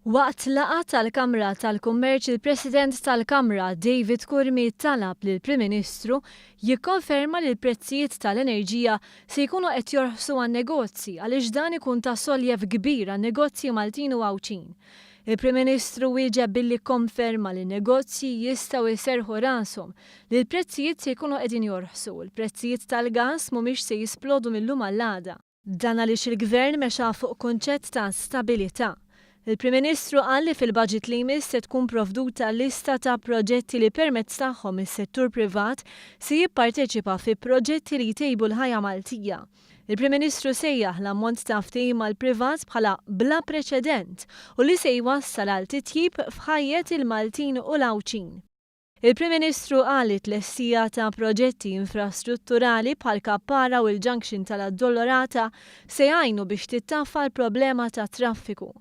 Waqt laqgħa tal-Kamra tal-Kummerċ il-President tal-Kamra David Curmi talab lill-Prim Ministru jikkonferma li l-prezzijiet tal-enerġija se jkunu qed jorħsu għan-negozji għaliex dan ikun ta' soljev kbir għan-negozji Maltin u Għawdxin. Il-Prim Ministru wieġeb billi kkonferma li n-negozji jistgħu jserrħu rashom li l-prezzijiet se jkunu qegħdin jorħsu u l-prezzijiet tal-gass mhumiex se jisplodu mil-lum għall-għada. Dan għaliex il-Gvern mexa fuq kunċett ta' stabilità. Il-Prim Ministru qal li fil-budget li jmiss se tkun provduta lista ta' proġetti li permezz tagħhom is-settur privat se jipparteċipa fi proġetti li jtejbu l-ħajja Maltija. Il-Prim Ministru sejjaħ l-ammont ta' ftehim mal-privat bħala bla preċedent u li se jwassal għal titjib f'ħajjet il-Maltin u l-Għawdxin. Il-Prim Ministru qal li t-tlestija ta' proġetti infrastrutturali bħall-Kappara u l-Junction tal-Addolorata se jgħinu biex tittaffa l-problema tat-traffiku.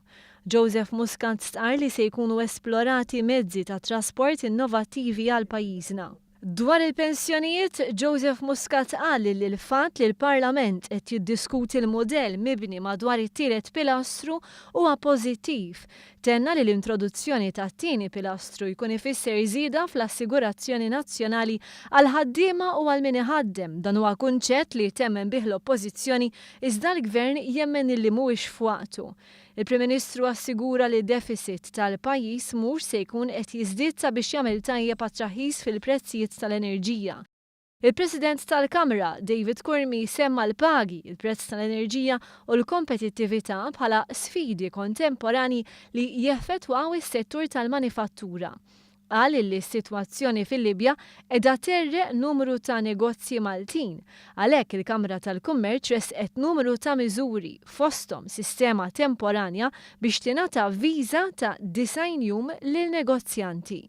Joseph Muscat stqarr li se jkunu esplorati mezzi ta' trasport innovattivi għal pajjiżna. Dwar il-pensjonijiet, Joseph Muscat qal li l-fatt li l-Parlament qed jiddiskuti l-mudell mibni madwar it-tielet pilastru huwa pożittiv. Tenna li l-introduzzjoni tat-tieni pilastru jkun ifisser żieda fl-assigurazzjoni nazzjonali għall-ħaddiema u għal min iħaddem. Dan huwa kunċett li temmen bih l-Oppożizzjoni iżda l-Gvern jemmen illi mhuwiex f'waqtu. Il-Prim Ministru assigura li d-deficit tal-pajjiż mhux se jkun qed jiżdied sabiex jagħmel tajjeb għat-traħħis fil-prezzijiet tal-enerġija. Il-President tal-Kamra, David Curmi, semma l-pagi, il-prezz tal-enerġija u l-kompetittività bħala sfidi kontemporani li jeffettwaw is-settur tal-manifattura. Qal illi s-sitwazzjoni fil-Libja qiegħda tgħerreq numru ta' negozji Maltin. Għalhekk il-Kamra tal-Kummerċ ressqet numru ta' miżuri, fosthom sistema temporanja biex tingħata viża ta' 90 jum lil negozjanti.